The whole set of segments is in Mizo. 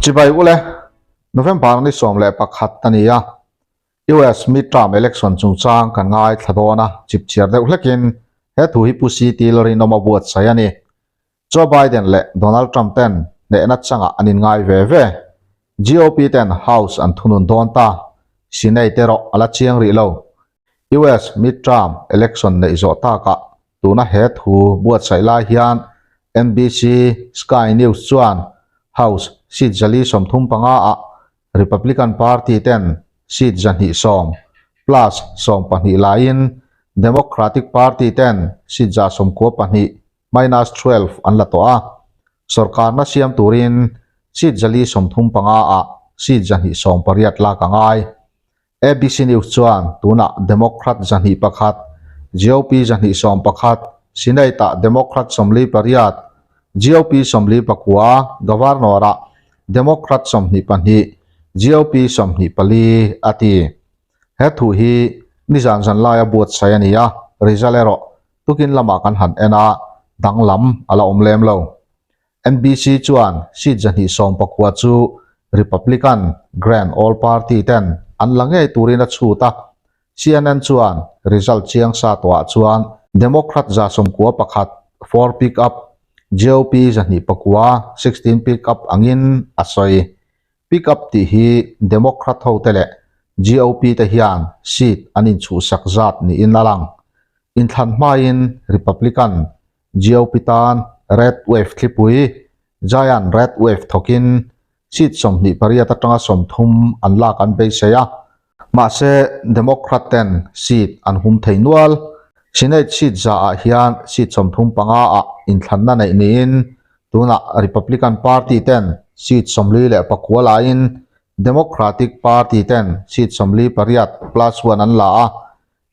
Chibai ule, November ni 11 a ni a, US midterm election chungchang kan ngaithla dawn a, chipchiar deuh hlekin he thu hi Pu CT Lalrinawma buatsaih a ni. Joe Biden leh Donald Trump ten hnehna changah an inngai ve ve. GOP ten House an thunun dawn ta. Senate erawh a la chiang rih lo. US midterm election neih zawh takah tuna he thu buatsaih lai hian NBC Sky News chuan House seat 435 ah Republican Party ten seat 210 plus 12 laiin Democratic Party ten seat 192 minus 12 an la tawh a, sawrkarna siam turin seat 435 ah seat 218 lak a ngai. ABC News chuan tunah Democrat 201, GOP 211, Senate-ah Democrat 48, GOP 49, Governor-ah Democrat 22, GOP 24 a ti. He thu hi nizan zan laia buatsaih a ni a, result erawh Tukin lamah kan han en a, danglam a la awm lem lo. NBC chuan seat 219 chu Republican Grand Old Party ten an la ngei turin a chhut a, CNN chuan result chiang sa tawhah chuan Democrat 91, four pick up, GOP 209, 16 pick up angin a sawi. Pick up tih hi Democrat hote leh GOP te hian seat an inchhuhsak zat niin a lang. Inthlan hmain Republican GOP tan Red Wave thlipui, Giant Red Wave, thawkin seat 28 atanga 30 an lak an beisei a. Mahse, Democrat ten seat an hum thei nual. Senate seat zaah hian seat 35 ah inthlanna neih niin tunah Republican Party ten seat 49 laiin Democratic Party ten seat 48 plus one an la a.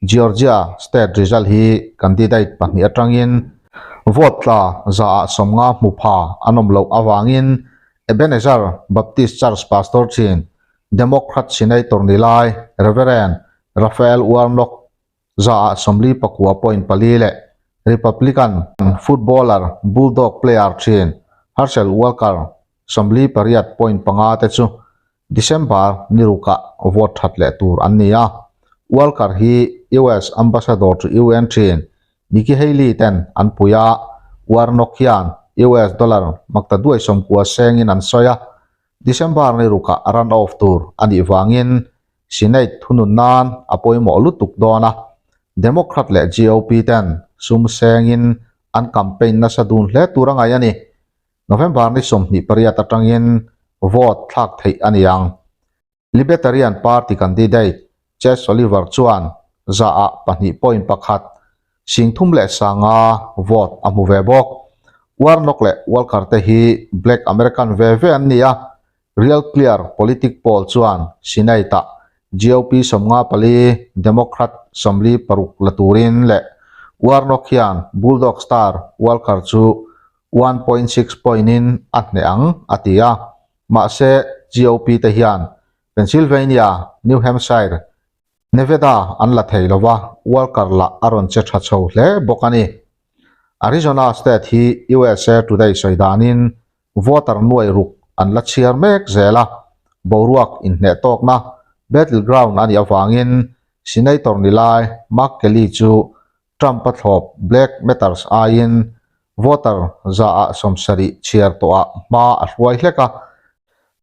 Georgia state result hi candidate pahnih atangin vote tla zaah 50 hmu pha an awm loh avangin Ebenezer Baptist Church pastor thin Democrat Senator ni lai Rev. Raphael Warnock zaah 49.4 leh Republican footballer Bulldog player thin Herschel Walker 48.5 te chu December ni rukah vote that leh tur an ni a. Walker hi US Ambassador to UN thin Nikki Haley ten an pui a, Warnock hian US dollar maktaduai 90 sengin an sawi a. December ni rukah a run off tur a nih vangin Senate thunun nan a pawimawh lutuk dawn a, Democrat leh GOP ten sum sengin an campaign nasa dun hle tur a ngaih a ni. November ni 28 atangin vote thlak theih a ni ang. Libertarian Party candidate Chase Oliver chuan zaah 2.1 35,000 vote a hmu ve bawk. Warnock leh Walker te hi Black American ve ve an ni a, Real Clear Politic Poll chuan Senate-ah GOP 54, Democrat 46 la turin leh Warnock hian Bulldog star Walker chu 1.6 point-in a hneh ang a ti a. Mahse, GOP te hian Pennsylvania, New Hampshire, Nevada an la thei lo va, Walker lah a rawn che tha chho hle bawk a ni. Arizona state hi USA Today sawi danin voter nuai ruk an la chhiar mek zel a, boruak inhneh tawkna battleground a nih avangin Senator ni lai Mark Kelly chu Trump-a thlawp Black Matters aiin voter 70% chhiar tawhah hma a hruai hlek a.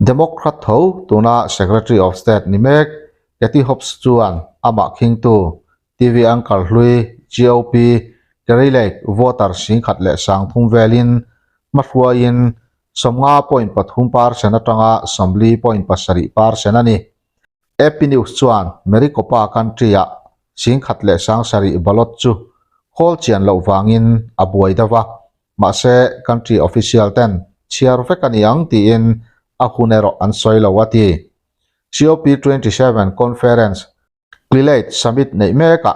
Democrat tho tuna Secretary of State ni mek Katie Hobbs chuan amah khingtu TV anchor hlui GOP Kari Lake voter 10,030 velin hma hruaiin 50.3 percent atanga 40.7 percent a ni. AP News chuan Maricopa country-ah 10,070 ballot chu khawl chian loh vangin a buai deuh a, mahse country official ten chhiar vek a ni ang tiin a hun erawh an sawi lo a ti. COP27 conference Climate Summit neih mekah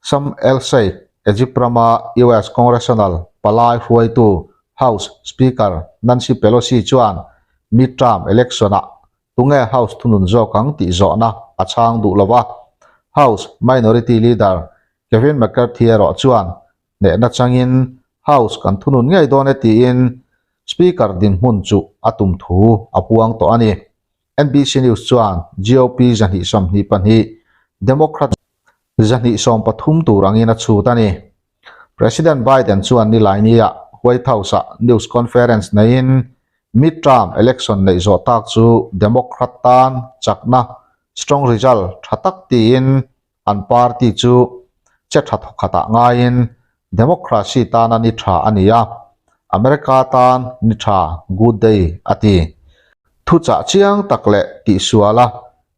Sharm El Sheikh, Egypt rama US Congressional palai hruaitu House Speaker Nancy Pelosi chuan midterm election-ah tunge House thunun zawk ang tih zawhna a chhang duh lo a. House Minority Leader Kevin McCarthy erawh chuan hnehna changin House kan thunun ngei dawn e tiin Speaker dinhmun chuh a tum thu a puang tawh a ni. NBC News chuan GOP 222, Democrat 213 tur angin a chhut a ni. President Biden chuan Nilaini-ah White House-ah news conference neiin midterm election neih zawh tak chu Democrat tan chakna strong result tha tak tiin an party chu che tha thawkhatah ngaiin democracy tana ni tha a ni a, America tan ni tha good day a ti. Thuchah chiang tak leh tihsuala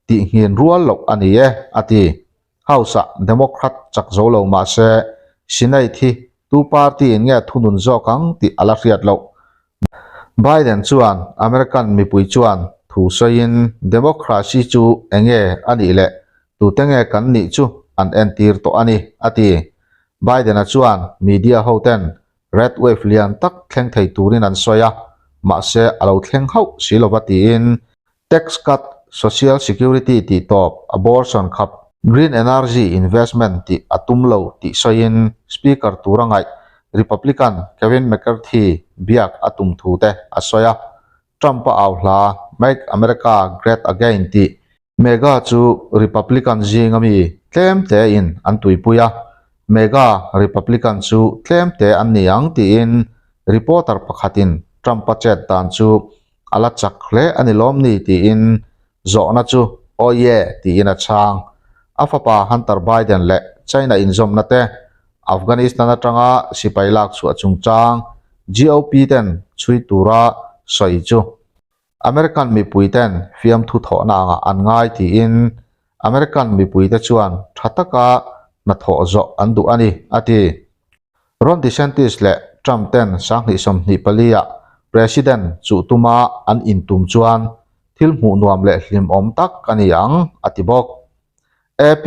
tihnghin rual loh a ni e, a ti. House-ah Democrat chak zo lo mah se, Senate hi tu party-in nge thunun zawk ang tih a la hriat loh. Biden chuan American mipui chuan thu sawiin democracy chu enge a nih leh tute nge kan nih chu an entir tawh a ni, a ti. Biden-a chuan media hoten red wave lian tak thleng thei turin an sawi a, mahse a lo thleng hauh si lova tiin Tax cut, Social Security tih tawp, abortion khap, Green Energy investment tih a tum lo tih sawiin Speaker tura ngaih Republican Kevin McCarthy biak a tum thu te a sawi a. Trump-a au hla Make America Great Again tih MAGA chu Republican zinga mi tlem tein an tuipui a, MAGA Republican chu tlem te an ni ang tiin reporter pakhatin Trump-a chet dan chu A la chak hle a ni lawm ni tiin zawhna chu Oh yeah tiin a chhang. A fapa Hunter Biden leh China inzawmna te, Afghanistan atanga sipai lak chhuah chungchang GOP ten chhui tura sawi chu American mipui ten fiamthu thawhna angah an ngai tiin American mipuite chuan tha taka hnathawh zawh an duh a ni, a ti. Ron DeSantis leh Trump ten 2024 ah President chuh tuma an intum chuan thil hmuh nuam leh hlimawm tak a ni ang, a ti bawk. AP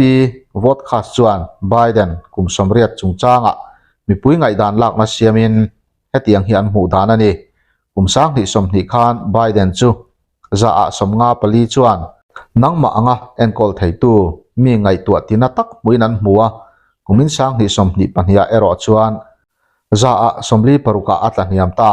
Vodcast chuan Biden kum 80 chungchangah mipui ngaihdan lakna siamin hetiang hi an hmuh dan a ni. Kum 2020 khan Biden chu Zaah 54 chuan nangmah anga enkawl theitu mi ngaihtuah tina tak hmuin an hmu a, kumin 2022 ah erawh chuan zaah 46 ah a tla hniam ta.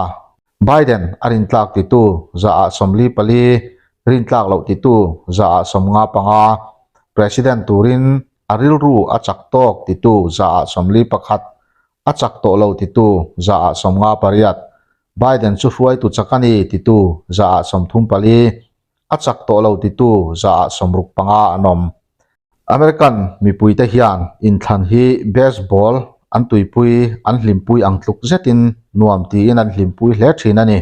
Biden a rintlak titu zaah 44, rintlak loh titu zaah 55, President turin a rilru a chak tawk titu zaah 41, a chak tawh lo titu zaah 58, Biden chu hruaitu chak a ni titu zaah 34, a chak tawh lo titu zaah 65 an awm. American mipuite hian inthlan hi baseball an tuipui an hlimpui ang tluk zetin nuam tiin an hlimpui hle thin a ni.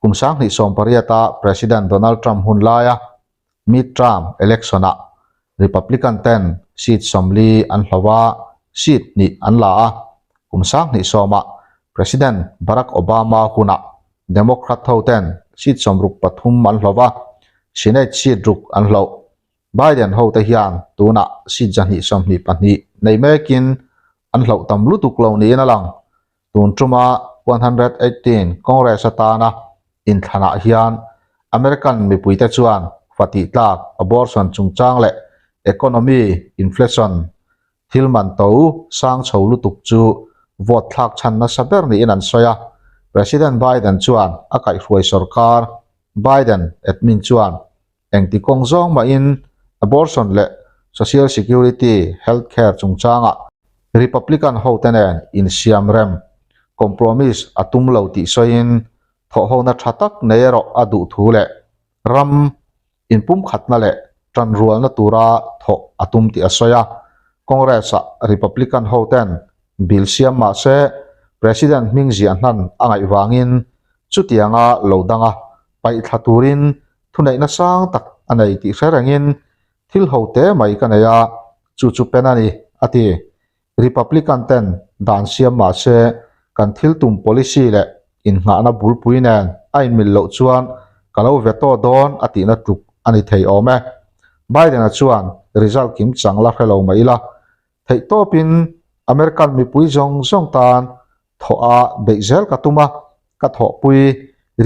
Kum 2018-a President Donald Trump hun laia Midterm election-ah Republican ten seat 40 an hlo a, seat hnih an la a. Kum 2010-ah President Barack Obama hunah Democrat ho ten seat 63 an hlo a, Senate seat ruk an hloh. Biden ho te hian tunah seat 222 nei mekin an hloh tam lutuk lo niin a lang. Tun tuma 118 Congress atana inthlanah hian American mipuite chuan fa tihtlak, abortion chungchang leh economy inflation thil man to sang chho lutuk chu vote thlak chhan nasa ber niin an sawi a. President Biden chuan a kaihhruai sorkar Biden admin chuan Engti kawng zawng mahin abortion leh social security, health care chungchangah Republican hote nen insiamrem, compromise, a tum lo tih sawiin thawhhona tha tak nei erawh a duh thu leh ram inpumkhatna leh tanrualna tura thawh a tum tih a sawi a. Congress-ah Republican hoten bill siam mah se President hming ziah hnan a ngaih vangin chutianga lo danga paihthla turin Thuneihna sang tak a nei tih hre rengin thil ho te mai ka nei a, chu chu pen a ni, a ti. Republican ten dan siam mah se kan thil tum policy leh innghahna bulpui nen a inmil loh chuan ka lo veto dawn a tihna tluk a ni thei awm e. Biden-a chuan result kim chang la hre lo mah ila, Theihtawpin American mipui zawng zawng tan thawh a beih zel ka tum a, ka thawhpui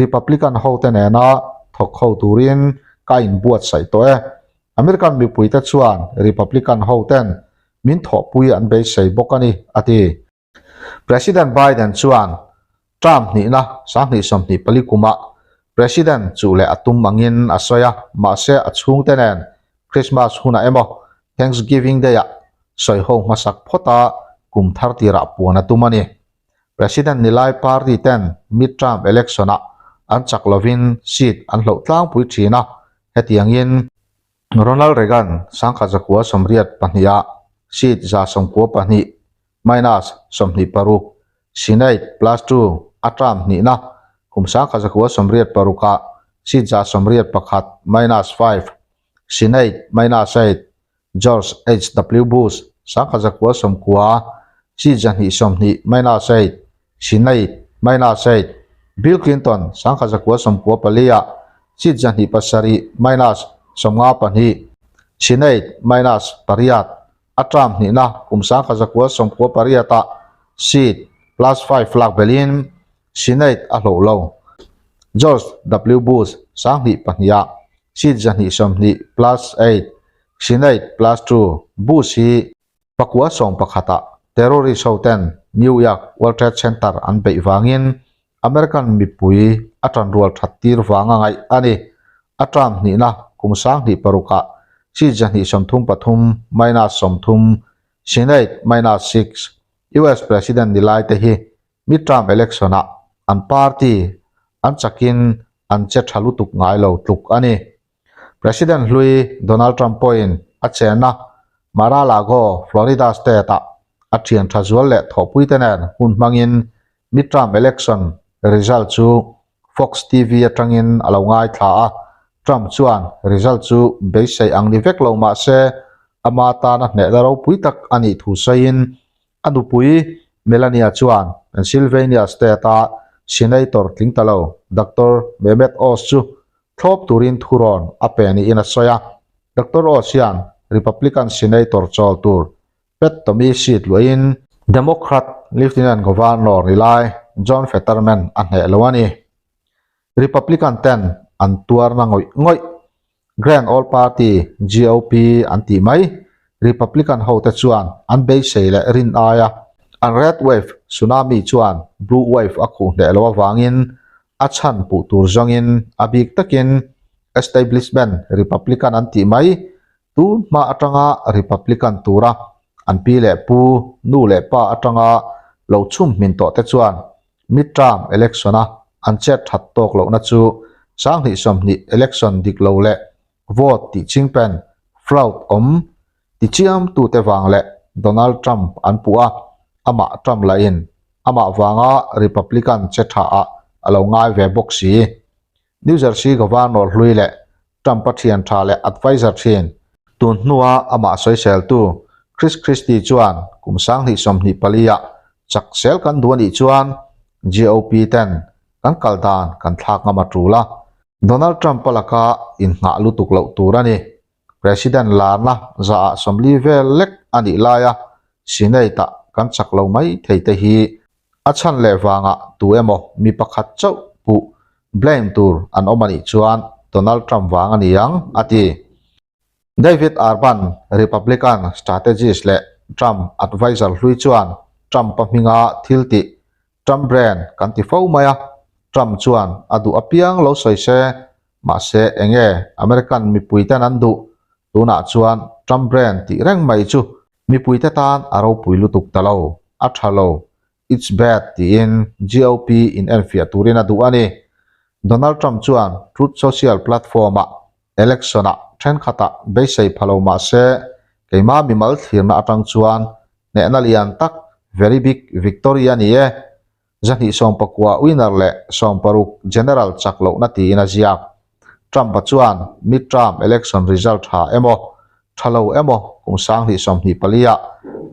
Republican hote nena thawk ho turin ka inbuatsaih tawh e. American mipuite chuan Republican hoten min thawhpui an beisei bawk a ni, a ti. President Biden chuan. Term hnihna 2024 kumah President chuh leh a tum angin a sawi a, mahse a chhungte nen Christmas hunah emaw Thanksgiving Day-ah sawiho hmasak phawta kum thar tirah puan a tum a ni. President nilai party ten mid-term election-ah an chak lovin seat an hloh tlangpui thin a, hetiangin Ronald Reagan 1982-ah seat 192 minus 26, Senate plus two a term hnihna kum 1986-ah seat 181 minus five, Senate minus eight, George HW Bush 1990 seat 220 minus eight, Senate minus eight, Bill Clinton 1994-ah seat 207 minus 52, Senate minus pariat, a term hnihna kum 1998-ah seat plus five lak belhin Senate a hlawh lo. George W. Bush 2002-ah seat 220 plus eight, Senate plus two, Bush hi Pakua sawm pakhatah terrorist ho ten New York World Trade Center an beih vangin American mipui a tanrual that tir vang a ngaih a ni. A term hnihna kum 2006ah seat 233 minus 30, Senate minus six, US President ni lai te hi midterm election-ah an party an chakin an che tha lutuk ngai lo tluk a ni. President hlui Donald Trump pawhin a chenna Mar-a-Lago, Florida state-ah a thian tha zual leh thawhpuite nen hun hmangin midterm election result chu Fox TV atangin a lo ngaithla a, Trump chuan result chu beisei ang ni vek lo mah se ama tana hnehna ropui tak a nih thu sawiin A nupui Melania chuan Pennsylvania state-a Senator tling ta lo Doctor Mehmet Oz chu thlawp turin thurawn a pe niin a sawi a. Doctor Oz hian Republican Senator chawl tur Pat Toomey seat luahin Democrat Lieutenant Governor ni lai John Fetterman a hneh lo a ni. Republican ten an tuarna ngawih ngawih. Grand Old Party, GOP, an tih mai. Republican hote chuan an beisei leh rin aia an Red Wave tsunami chuan Blue Wave a khuh hneh loh avangin a chhan puh tur zawngin a bik takin establishment Republican an tih mai tun hma atanga Republican tura an pi leh pu, nu leh pa atanga lo chhum hmin tawh te chuan Midterm election-a an chet that tawk lohna chu 2020 election dik lo leh vote tih chingpen, fraud, awm tichiamtute vang leh Donald Trump an puh a, amah Trump lahin amah vanga Republican che thaah a lo ngai ve bawk si. New Jersey Governor hlui leh Trump-a thian tha leh adviser thin, tun hnua amah sawiseltu Chris Christie chuan kum 2024-ah chak sel kan duh a nih chuan GOP ten kan kal dan kan thlak ngam a tul a, Donald Trump-a laka innghah lutuk loh tur a ni. President larna zaah 40 vel lek a nih laia Senate-ah kan chak lo mai thei te hi a chhan leh vangah tu emaw mi pakhat chauh puh blame tur an awm a nih chuan Donald Trump vang a ni ang, a ti. David Urban, Republican strategist leh Trump adviser hlui chuan Trump-a hminga thil tih Trump brand kan ti fo mai a, Trump chuan a duh apiang lo sawi se, mahse enge American mipuiten an duh? Tunah chuan Trump brand tih reng mai chu mipuite tan a ropui lutuk ta lo, a tha lo, it's bad tiin GOP in enfiah turin a duh a ni. Donald Trump chuan Truth Social platform-ah election-ah thenkhatah beisei pha lo mah se keimah mimal thlirna atang chuan hnehna lian tak very big victory a ni e. 219 winner leh 60 general chak lohna tiin a ziak. Trump-a chuan midterm election result tha emaw, tha lo emaw kum 2024-ah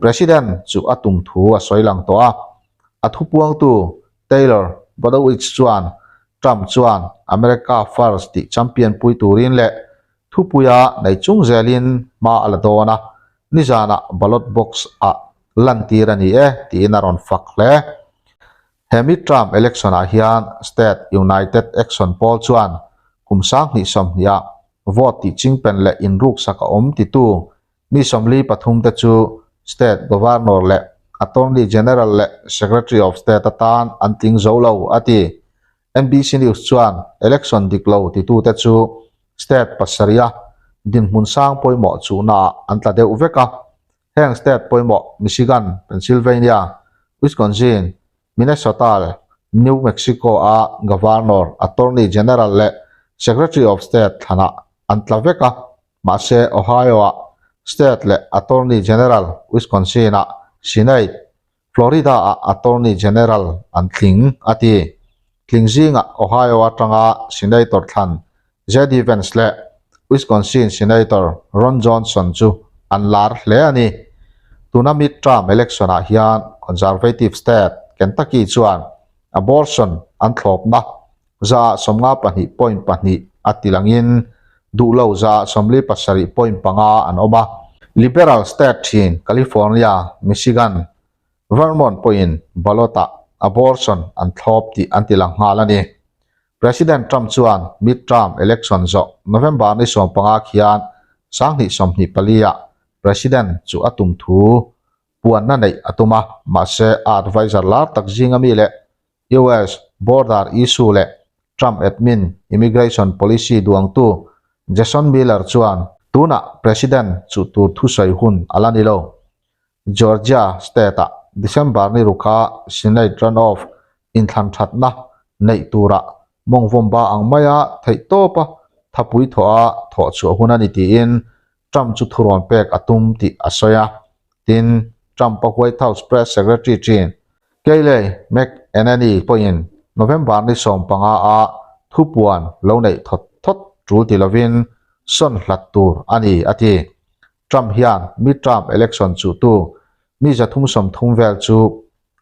president chu a tum thu a sawi lang tawh a. A thupuangtu Taylor Budowich chuan Trump chuan America First tih champion pui turin leh thupuia nei chung zelin hma a la dawn a, nizanah ballot box-ah lantir a ni e tiin a rawn fak hle. He midterm election-ah hian State United Action pawl chuan kum 2020-ah vote tih chingpen leh inruksak a awm titu mi 43 te chu state governor leh. Attorney General leh Secretary of State atan an tling zo lo, a ti. NBC News chuan election dik lo titute chu state pasarih a dinhmun sang pawimawh chuhnaah an tla deuh vek a. Heng state pawimawh Michigan, Pennsylvania, Wisconsin, Minnesota leh New Mexico-a Governor, Attorney General leh Secretary of State thlanah an tla vek a. Mahse, Ohio-a State leh Attorney General, Wisconsin-a Senate, Florida-ah Attorney General an tling, a ti. Tling zingah Ohio atanga Senator thlan JD Vance leh Wisconsin Senator Ron Johnson chu an lar hle a ni. Tuna midterm election-ah hian Conservative state Kentucky chuan abortion an thlawpna 52.2 a ti langin duh lo 47.5 an awm a. Liberal state thin California, Michigan, Vermont pawhin ballot-ah abortion an thlawp tih an ti lang nghal a ni. President Trump chuan midterm election zawh November ni 15 khian 2024 ah President chu a tum thu puanna neih a tum a, mahse a adviser lar tak zinga mi leh US border issue leh Trump admin immigration policy duangtu Jason Miller chuan tunah President chuh tur thusawi hun a la ni lo. Georgia state-ah December ni rukha Senate runoff inthlan thatna neih turah mawngvawmba ang maia theihtawpa thapui thawha thawh chhuah hun a ni tiin Trump chu thurawn pek a tum tih a sawi a. Tin, Trump-a White House Press Secretary chin Kayleigh McEnany pawhin November ni 15 a thupuan lo neih thawt thawt tul ti lovin sawn hlat tur a ni, a ti. Trump hian midterm election chuhtu mi 330 vel chu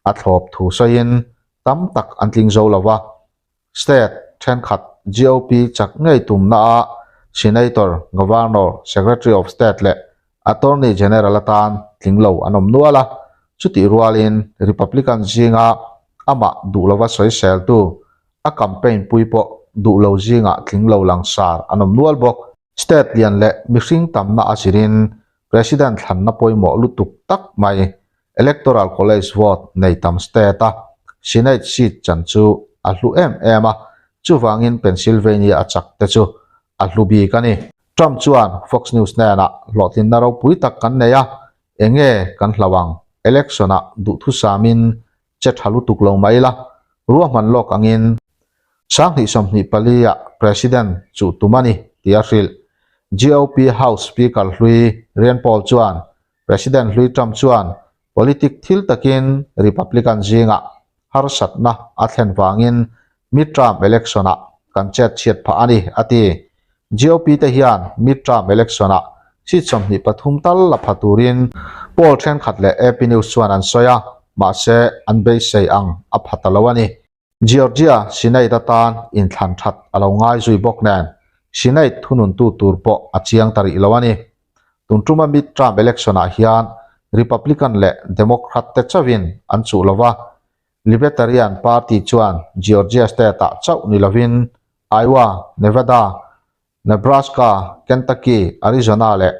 a thlawp thu sawiin tam tak an tling zo lo va. State thenkhat GOP chak ngei tumnaah Senator, Governor, Secretary of State leh Attorney General atan tling lo an awm nual a, chutih rualin Republican zinga amah duh lova sawiseltu a campaign pui pawh duh lo zingah tling lo langsar an awm nual bawk. State lian leh mihring tamna a zirin President thlanna pawimawh lutuk tak mai Electoral College vote nei tam state a Senate seat chan chu a hlu em em a, chuvangin Pennsylvania a chak te chu a hlu bik a ni. Trump chuan Fox News hnenah hlawhtlinna ropui tak kan nei a, enge kan hlau ang, election-ah duhthusamin che tha lutuk lo mai la, ruahman lawk angin 2024 ah President chuh tum a ni tih a hrilh. GOP House Speaker hlui Rand Paul chuan President hlui Trump chuan politic thil takin Republican zingah harsatna a thlen vangin midterm election-ah kan chet chhiat phah a ni, a ti. GOP te hian midterm election-ah seat 23 tal la pha turin poll thenkhat leh AP News chuan an sawi a, mahse an beisei ang a pha ta lo a ni. Georgia Senate atan inthlan that a lo ngai zui bawk nen Senate thununtu tur pawh a chiang ta rih lo a ni. Tun tuma midterm election-ah hian Republican leh Democrat te chauhin an chuh lo va, Libertarian Party chuan Georgia state-ah chauh ni lovin Iowa, Nevada, Nebraska, Kentucky, Arizona leh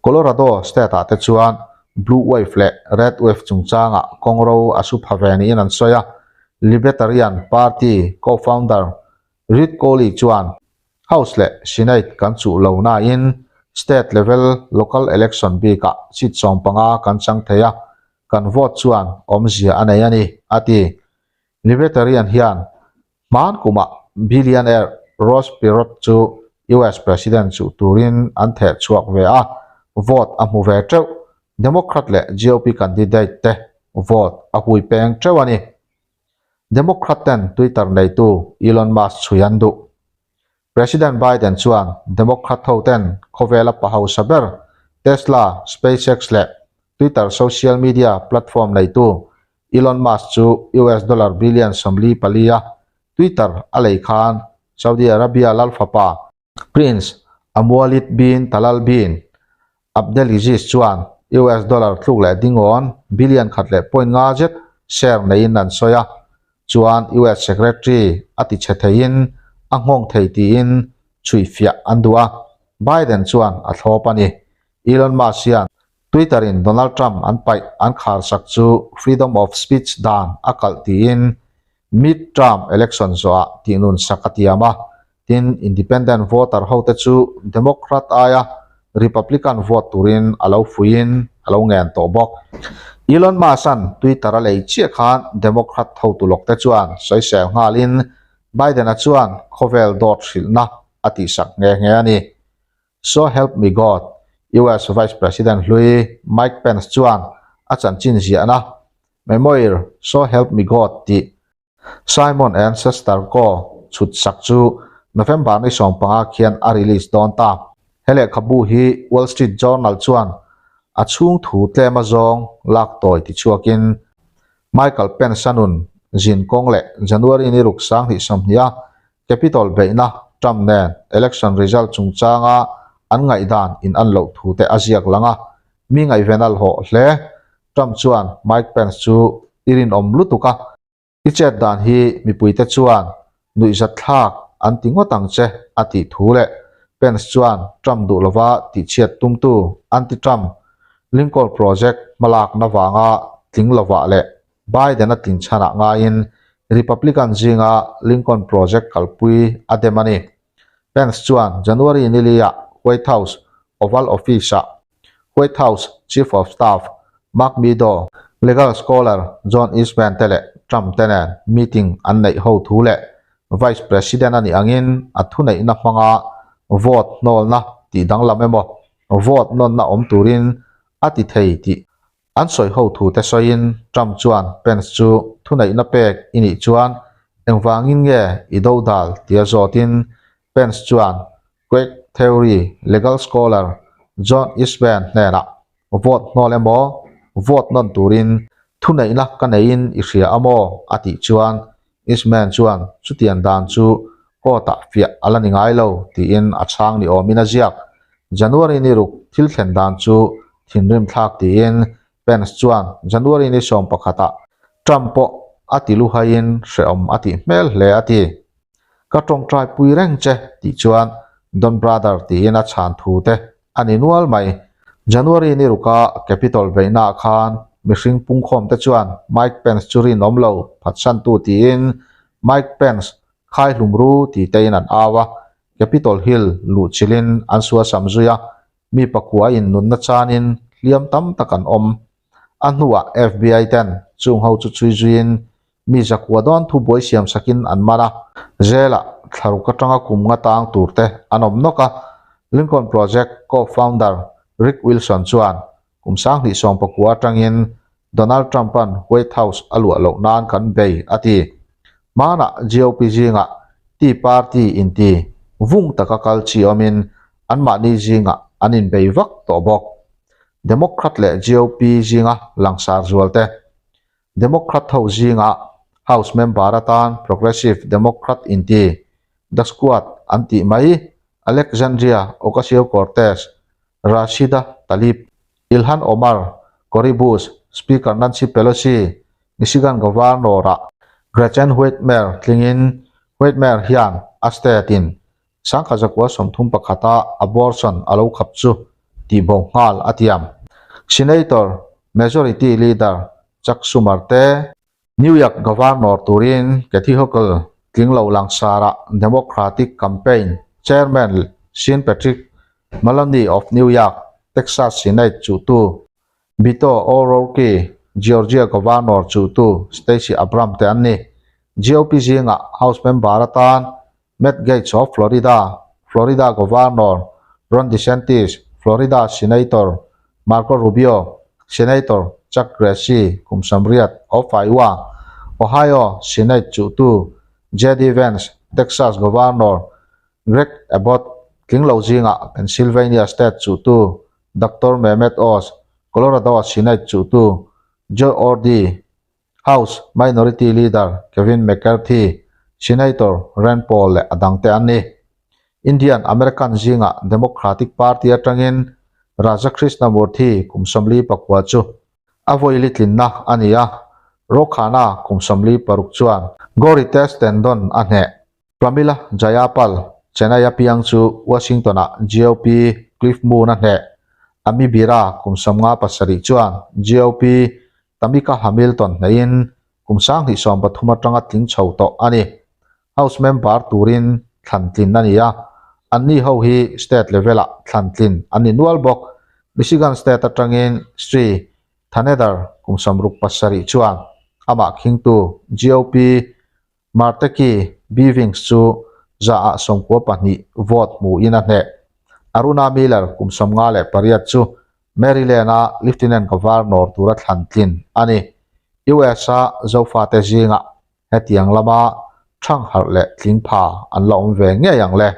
Colorado state-ah te chuan Blue Wave leh Red Wave chungchangah kawngro a su pha ve niin an sawi a. Libertarian Party co-founder Reed Cawley chuan, House leh Senate kan chuh lo nain state level local election bikah seat 15 kan chang thei a, kan vote chuan awmzia a nei a ni, a ti. Libertarian hian Hman kumah billionaire Ross Perot chu US President chuh turin an theh chhuak ve a, vote a hmu ve teuh. Democrat leh GOP candidate te vote a hui peng teuh a ni. Democrat ten Twitter neitu Elon Musk chhui an duh. President Biden chuan Democrat ho ten khawvela pa hausa ber Tesla, SpaceX leh Twitter social media platform neitu Elon Musk chu US dollar billion 44 a Twitter a lei khan Saudi Arabia lal fapa Prince Alwaleed bin Talal bin Abdelaziz chuan US dollar tluk leh dingawn billion 1.5 zet share neiin an sawi a, chuan US Secretary a ti chhe theiin a nghawng thei tiin chhuihfiah an duh a, Biden chuan a thlawp a ni. Elon Musk hian. Twitter in Donald Trump an paih an khar sak chu freedom of speech dan a kalh tiin mid-term election zawhah tihnun sak a tiam a, tin independent voter hote chu Democrat aia Republican vote turin a lo fuiin a lo ngen tawh bawk. Elon Musk-a'n Twitter a lei chiah khan Democrat hotu lawkte chuan sawisel nghalin Biden-a chuan khawvel dawt hrilhna a tihsak nghe nghe a ni. So help me God, US Vice President hlui Mike Pence chuan a chanchin ziahna Memoir So help me God tih Simon and Schuster Co chhut sak chu November ni 15 khian a release dawn ta. He lehkhabu hi Wall Street Journal chuan a chhung thu tlem azawng lak tawi ti chhuakin Michael Pence a nun zin kawng leh January ni ruk 2020 a Capitol beihna Trump nen election result chungchanga an ngaihdan in an loh thu te a ziak lang a, mi ngaihven a hlawh hle. Trump chuan Mike Pence chu i rinawm lutuk a, i chet dan hi mipuite chuan nuihzat thlak an ti ngawt ang che a tih thu leh Pence chuan Trump duh lova tihchhiat tumtu anti-Trump Lincoln Project hmalakna vanga tling lovah leh Biden a tlin chhanah ngaiin Republican zinga Lincoln Project kalpui a dem a ni. Pence chuan January niliah White House Oval Office-ah White House Chief of Staff Mark Meadow, legal scholar John Eastman te leh Trump te nen meeting an neih ho thu leh Vice President a nih angin a thuneihna hmanga vote hnawlna tih danglam emaw vote nawnna awm turin a ti thei tih An sawi ho thu te sawiin Trump chuan Pence chu thuneihna pek i nih chuan engvangin nge i do dal tia zawtin Pence chuan Quake Theory legal scholar John Eastman hnenah vote hnawl emaw vote nawn turin thuneihna ka neiin i hria a maw a tih chuan Eastman chuan chutiang dan chu court-ah fiah a la ni ngai lo tiin a chhang ni awmin a ziak. January ni ruk thil thlen dan chu thinrim thlak tiin Pence chuan January ni 11 ah Trump pawh a ti luhaiin hrehawm a tih hmel hle a ti. Ka tawngtai pui reng che tih chuan Don Brother tiin a chhan thu te a ni nual mai. January ni ruka Capitol beihnaah khan mihring pungkhawm te chuan Mike Pence chu rinawm lo phatsantu tiin Mike Pence khai hlum ru ti tein an au a, Capitol Hill luhchilhin an suasam zui a, mi pakuain nunna chanin hliam tam tak an awm. A hnuah FBI ten chung ho chu chhui zuiin mi zakua dawn thu buai siam sakin an man a, Jail-ah thlaruk atanga kum nga tang tur te an awm nawk a, Lincoln Project co-founder Rick Wilson chuan kum 2019 atangin Donald Trump-a'n White House a luah loh nan kan bei a ti. Hmanah GOP zingah Tea Party inti vung taka kal chi awmin anmahni zingah an inbei vak tawh bawk. Democrat leh GOP zinga langsar zual te. Democrat ho zingah House member atan Progressive Democrat inti The Squad an tih mai Alexandria Ocasio-Cortez, Rashida Tlaib, Ilhan Omar, Cori Bush, Speaker Nancy Pelosi, Michigan Governor-ah Gretchen Whitmer tlingin Whitmer hian a state-in 1931 a abortion a lo khap chu tihbo nghal a tiam. Senator Majority Leader Chuck Schumer te, New York Governor turin Kathy Hochul tling lo langsarah Democratic Campaign Chairman Sean Patrick Maloney of New York, Texas Senate chuhtu Beto O'Rourke, Georgia Governor chuhtu Stacey Abrams te an ni. GOP zingah House member atan Matt Gaetz of Florida, Florida Governor Ron DeSantis, Florida Senator Marco Rubio, Senator Chuck Grassley kum 80 of Iowa, Ohio Senate chuhtu JD Vance, Texas Governor Greg Abbott, tling lo zingah Pennsylvania State chuhtu Doctor Mehmet Oz, Colorado Senate chuhtu Joe O'Dea, House Minority Leader Kevin McCarthy, Senator Rand Paul leh a dangte an ni. Indian American zingah Democratic Party atangin Raja Krishnamoorthi kum 44 chu a vawili tlinna a ni a, Ro Khanna kum 46 chuan Gauri Tej Tandon a hneh. Pramila Jayapal, Chennai-a piang chu Washington-ah GOP Cliff Moon a hneh. Ami Bira kum 57 chuan GOP Tamika Hamilton hneihin kum 2013 atanga tling chho tawh a ni. House member turin thlan tlin a ni a, anni ho hi state level-ah thlan tlin an ni nual bawk. Michigan state atangin Sri Thanedar kum 67 chuan amah khingtu GOP Marteki Bivings chu 92% vote hmuhin a hneh. Aruna Miller kum 58 chu Maryland-a Lieutenant Governor tura thlan tlin a ni. US-a Zofate zingah hetiang lama thangharh leh tling pha an la awm ve ngei ang le.